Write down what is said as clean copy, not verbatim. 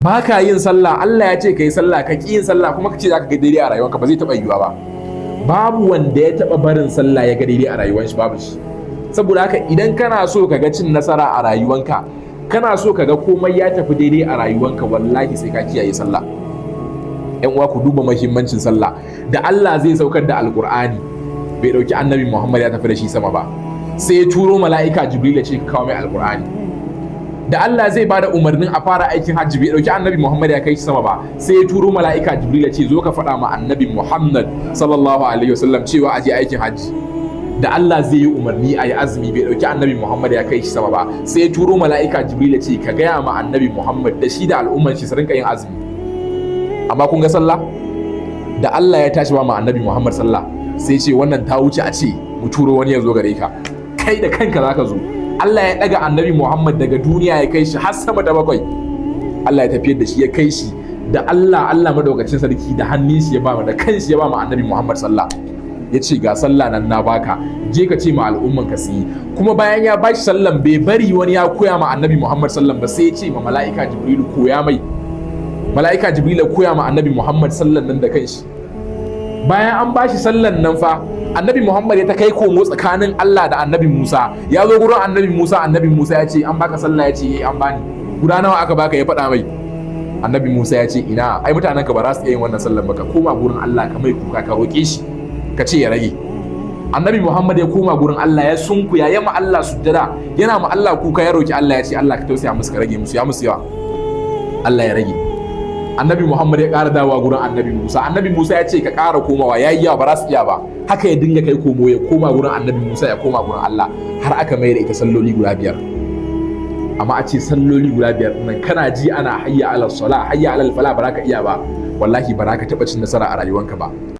Ba ka yin sallah. Allah ya ce ka yi sallah, ka ƙi yin sallah, kuma ka ce za ka ga daidai a rayuwanka, ba zai taɓa yiwuwa ba. Babu wanda ya taɓa barin sallah ya ga daidai a rayuwar shi, babu shi. Saboda haka, idan kana so ka ga cin nasara a rayuwanka, kana so ka ga komai ya tafi daidai a rayuwanka, wallahi sai ka kiyaye sallah. Yan uwa, ku duba muhimmancin sallah. Da Allah zai saukar da Alkur'ani, bai dauki Annabi Muhammad ya tafi da shi sama ba, sai ya turo mala'ika Jibril ya ce ka kawo mai Alkur'ani. Da Allah zai bada umarnin a fara aikin hajji, bai dauki Annabi Muhammad ya kai shi sama ba, sai ya turo mala'ika Jibril ya ce zo ka faɗa ma Annabi Muhammad sallallahu alaihi wasallam cewa aje aikin hajji. Da Allah zai yi umarni a yi azumi, bai dauki Annabi Muhammad ya kai shi sama ba, sai ya turo mala'ika Jibril ya ce ka gaya ma Annabi Muhammad da shi da al'umman shi su rinka yin azumi. Amma kun ga sallah, da Allah ya tashi ba ma Annabi Muhammad sallah, sai ce wannan ta wuce a ce mu turo wani ya zo gare ka, kai da kanka zaka zo. Allah ya daga Annabi Muhammad daga duniya ya kai shi har sama da bakwai. Allah ya tafiyar da shi, ya kai shi da Allah. Allah Madaukacin Sarki da hannun shi ya ba mu, da kanshi ya ba mu Annabi Muhammad sallah, ya ce ga sallah nan na baka, je ka ce ma al'umman ka su yi. Kuma bayan ya bashi sallan, bai bari wani ya koya ma Annabi Muhammad sallan ba, sai ya ce ma mala'ika Jibrilu koya mai. Mala'ika Jibrilu koya ma Annabi Muhammad sallan nan da kanshi. Bayan an bashi sallan nan fa, Annabi Muhammad ya ta kai komo tsakanin Allah da Annabi Musa. Ya zo gurin Annabi Musa, Annabi Musa ya ce an baka sallah? Ya ce eh, an bani. Guda nawa aka baka? Ya faɗa mai. Annabi Musa ya ce ina, ai mutanen ka ba za su iya yin wannan sallan ba, ka koma gurin Allah ka mai kuka, ka roƙe shi, ka ce ya rage. Annabi Muhammad ya koma gurin Allah, ya sunkuya, ya ma Allah sujjada, yana ma Allah kuka, ya roki Allah, ya ce Allah ka tausaya musu, ka rage musu, ya musu yawa. Allah ya rage. Annabi Muhammad ya ƙara dawowa gurin Annabi Musa. Annabi Musa ya ce ka ƙara komawa, ya yi yawa, ba za su iya ba. Haka ya dinga kai komo, ya koma gurin Annabi Musa, ya koma gurin Allah, har aka mai da ita salloli guda biyar. Amma a ce salloli guda biyar nan, kana ji ana hayya alal sala, hayya alal fala, ba za ka iya ba. Wallahi ba za ka taɓa cin nasara a rayuwanka ba.